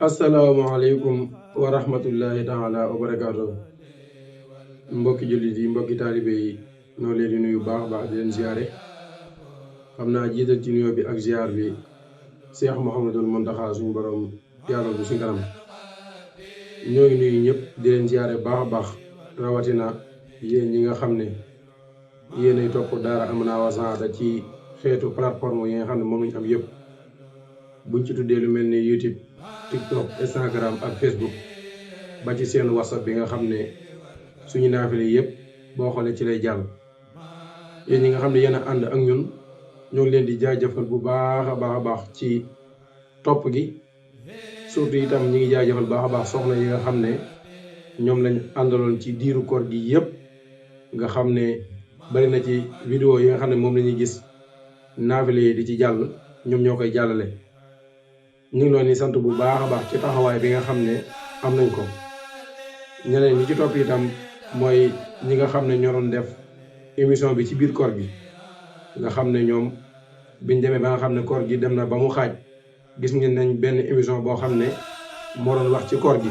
asalaamaaleykum wa rahmatullahi taala wa barakaatu mbokki jullit yi mbokki taalibe yi noo leen di nuyu baax baax di leen ziare xam naa jiital ci nuyoo bi ak ziar bi Cheikh Mouhamadul Mountakha suñu borom yàlla bu suñu kanam ñoo ngi nuyu ñëpp di leen ziare baax baax rawatina yéen ñi nga xam ne yéenay topp daara Amana wa Saada ci xeetu plateforme yi nga xam ne moom lañ am yëpp buñ ci tuddee lu mel ni YouTube TikTok Instagram ak Facebook ba ci seen WhatsApp bi nga xam ne suñu naafile yëpp boo xoolee ci lay jàll. yéen ñi nga xam ne yéen a ànd ak ñun ñoo ngi leen di jaajëfal bu baax a baax ci topp gi surtout itam ñi ngi jaajëfal baax a baax soxna yi nga xam ne ñoom lañ àndaloon ci diiru koor gi yëpp nga xam ne bari na ci vidéo yi nga xam ne moom la ñuy gis naafile yi di ci jàll ñoom ñoo koy jàllale. ñu ngi leen di sant bu baax a baax ci taxawaay bi nga xam ne am nañ ko ñeneen ñi ci topp itam mooy ñi nga xam ne ñoo doon def émission bi ci biir koor gi nga xam ne ñoom biñ demee ba nga xam ne koor gi dem na ba mu xaaj gis ngeen nañ benn émission boo xam ne moo doon wax ci koor gi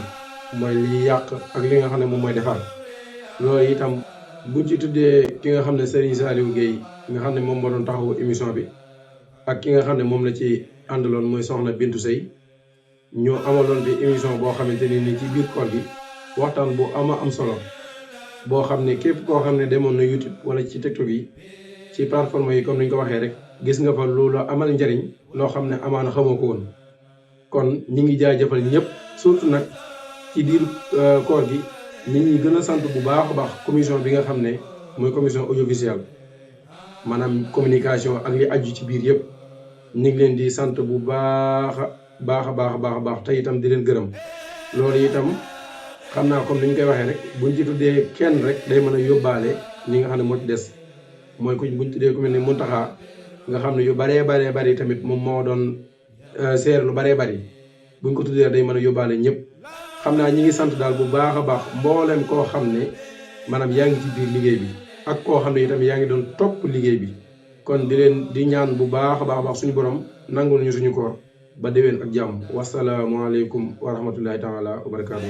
mooy li yàq ak li nga xam ne moom mooy defar. loolu itam buñ ci tuddee ki nga xam ne Serigne Saliou Gueye nga xam ne moom moo doon taxawu émission bi ak ki nga xam ne moom la ci àndaloon mooy soxna Bintu Sey ñoo amaloon bi émission boo xamante ni ci biir koor gi waxtaan bu am solo boo xam ne képp koo xam ne demoon na YouTube wala ci TikTok yi ci plateforme yi comme ni ñu ko waxee rek gis nga fa loolu amal njariñ loo xam ne amaana xamoo ko woon. kon ñi ngi jaajëfal ñëpp surtout nag ci biir koor gi ñi ngi gën a sant bu baax a baax commission bi nga xam ne mooy commission audiovisuelle maanaam communication ak li aju ci biir yëpp. ñu ngi leen di sant bu baax a baax te itam di leen gërëm loolu itam xam naa comme ni ñu koy waxee rek buñ ci tuddee kenn rek day mën a yóbbaale ñi nga xam ne moo ci des mooy ku buñ tuddee ku mel ni Mountakha nga xam ne yu baree bari tamit moom moo doon seer lu baree bari buñ ko tuddee day mën a yóbbaale ñëpp. xam naa ñi ngi sant daal bu baax a baax mbooleem koo xam ne maanaam yaa ngi ci biir liggéey bi ak koo xam ne itam yaa ngi doon topp liggéey bi. kon di leen di ñaan bu baax a baax suñu borom nangul ñu suñu koor ba déwén ak jàmm wasalaamualeykum wa rahmatullahi taala wa barakaatu.